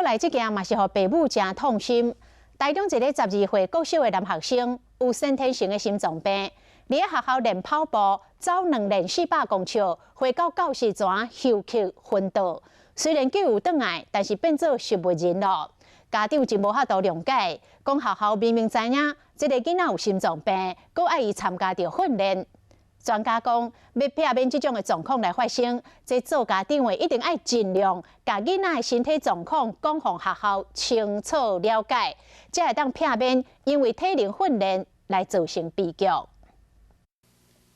來這件嘛是予爸母誠痛心。台中一个12歲國小的男學生有先天性的心臟病，佇咧學校練跑步，走2年400公尺，回到教室前休克昏倒。雖然救有轉來，但是變做植物人囉。家長真無法度諒解，講學校明明知影這个囡仔有心臟病，閣愛伊參加著訓練。專家講，欲避免這種的狀況來發生，這做家長的一定愛盡量共囡仔的身體狀況講予學校清楚了解，才會當避免因為體能訓練來造成悲劇。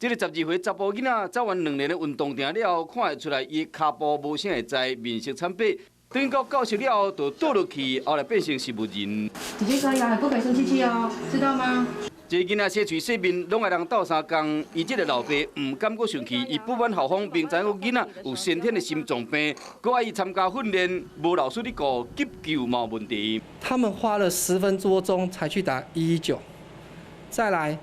這个12歲查埔囡仔走完2年的運動場了後，看會出來伊跤步無啥會知，面色慘白。轉到教室了後，就倒落去，後來變成植物人。姐姐可以啊，不可以生氣氣哦，知道嗎？這个囡仔洗喙洗面，攏愛人鬥相共。伊這个老爸毋敢閣生氣，伊不滿校方明知影囡仔有先天的心臟病，閣愛伊參加訓練，無老師咧顧，急救嘛有問題。他們花了10分多鐘才去打119，再來，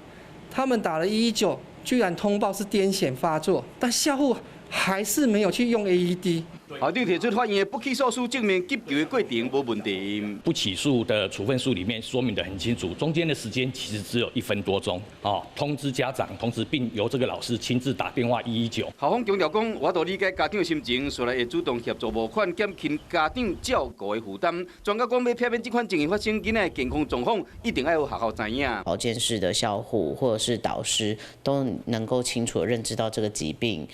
他們打了一一九，居然通報是癲癇發作，但校護還是沒有去用 AED。校長提出法院的不起訴書，證明急救的過程無問題。不起訴的處分書裡面說明得很清楚，中間的時間其實只有1分多鐘。哦，通知家長，同時並由這個老師親自打電話119。校方強調講，我都理解家長的心情，所以會主動協助募款減輕家長照顧的負擔。專家講，欲避免這款情形發生，囡仔的健康狀況一定愛予學校知影。保健室的校護或者是導師都能夠清楚認知到這個疾病，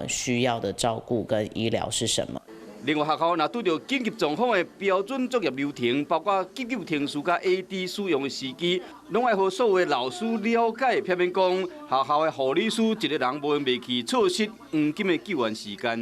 需要的照顧跟醫療是什麼。另外，學校若拄著緊急狀況的標準作業流程，包括急救程序佮 AED 使用的時機，攏愛予所有的老師了解。避免講學校的護理師一个人無閒袂去，錯失黃金的救援時間。